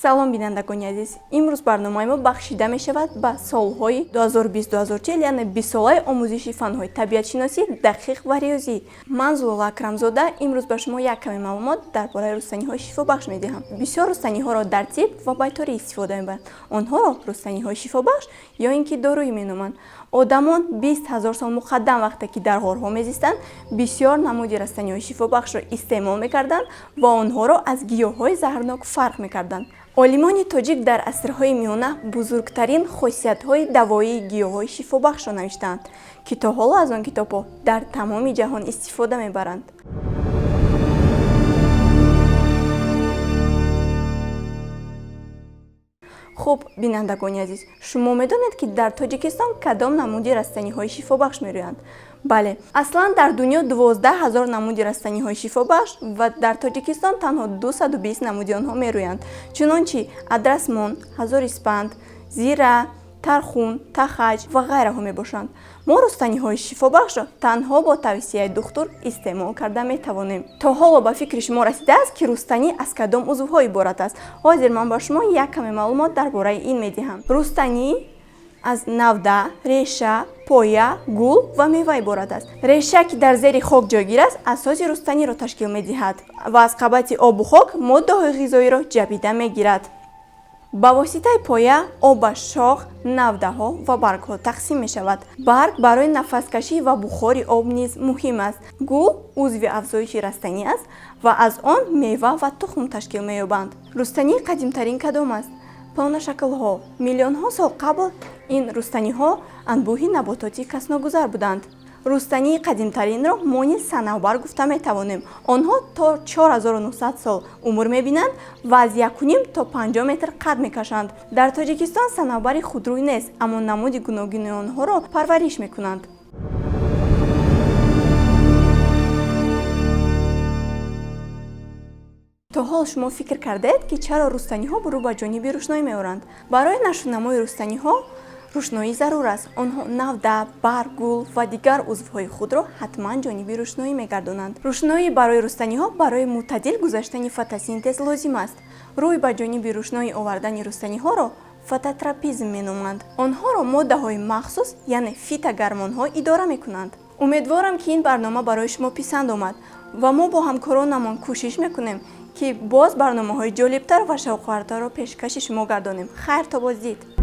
Салом, бинандагони азиз. Имрӯз барномаи мо бахшида мешавад ба солҳои 2020-2040, яъне бистсолаи омӯзиши фанҳои табиатшиносӣ, дақиқ ва риёзӣ. Ман Зулола Акрамзода имрӯз ба шумо як каме маълумот дар бораи рустаниҳои шифобахш медиҳам. Бисёр рустаниҳоро дар тиб ва байторӣ истифода мебаранд. Онҳоро рустаниҳои шифобахш ё ин ки доруӣ меноманд. Одамон 20 000 сол муқаддам, вақте ки дар ғорҳо мезистанд, бисёр намуди растаниҳои шифобахшро истеъмол мекарданд ва онҳоро аз гиёҳҳои заҳрнок фарқ мекарданд. Олимони тоҷик дар асрҳои миёна бузургтарин хосиятҳои давоии гиёҳҳои шифобахшро навиштаанд, ки то ҳоло аз он китобҳо дар тамоми ҷаҳон истифода мебаранд. Хуб, бинандагони азиз, шумо медонед, ки дар Тоҷикистон кадом намуди растаниҳои шифобахш мерӯянд? Бале, аслан дар дунё 12 000 намуди растаниҳои шифобахш ва дар Тоҷикистон танҳо 220 намуди онҳо мерӯянд, чунончи адрасмон, ҳазорисфанд, зира, тархун, тахаҷ ва ғайраҳо мебошанд. Мо рустаниҳои шифобахшро танҳо бо тавсияи духтур истеъмол карда метавонем. То ҳоло ба фикри шумо расидааст, ки рустанӣ аз кадом узвҳо иборат аст? Ҳозир ман ба шумо як каме маълумот дар бораи ин медиҳам. Рустанӣ аз навда, реша, поя, гул ва мева иборат аст. Реша, ки дар зери хок ҷойгир аст, асоси рустаниро ташкил медиҳад ва аз қабати обу хок моддаҳои ғизоиро ҷабида мегирад. Ба воситаи поя об ба шох, навдаҳо ва баргҳо тақсим мешавад. Барг барои нафаскашӣ ва бухори об низ муҳим аст. Гул узви афзоиши растанӣ аст ва аз он мева ва тухм ташкил меёбанд. Рустании қадимтарин кадом аст? Паунашаклҳо. Миллионҳо сол қабл ин рустаниҳо анбӯҳи набототи касногузар буданд. Рустании қадимтаринро мо низ санавбар гуфта метавонем. Онҳо то 4900 сол умр мебинанд ва аз 1,5 то 50 метр қад мекашанд. Дар Тоҷикистон санавбари худрӯй нест, аммо намуди гуногуни онҳоро парвариш мекунанд. То ҳол шумо фикр кардаед, ки чаро рустаниҳо рӯ ба ҷониби рӯшноӣ меоранд? Барои нашвунамои рустаниҳо рӯшноӣ зарур аст. Онҳо навда, барг, гул ва дигар узвҳои худро ҳатман ҷониби рӯшноӣ мегардонанд. Рӯшноӣ барои рустаниҳо барои мӯътадил гузаштани фотосинтез лозим аст. Рӯй ба ҷониби рӯшноӣ овардани рустаниҳоро фототропизм меноманд. Онҳоро моддаҳои махсус, яъне фитогармонҳо, идора мекунанд. Умедворам, ки ин барнома барои шумо писанд омад ва мо бо ҳамкоронамон кӯшиш мекунем, ки боз барномаҳои ҷолибтар ва шавқовартарро пешкаши шумо гардонем. Хайр, то боздид.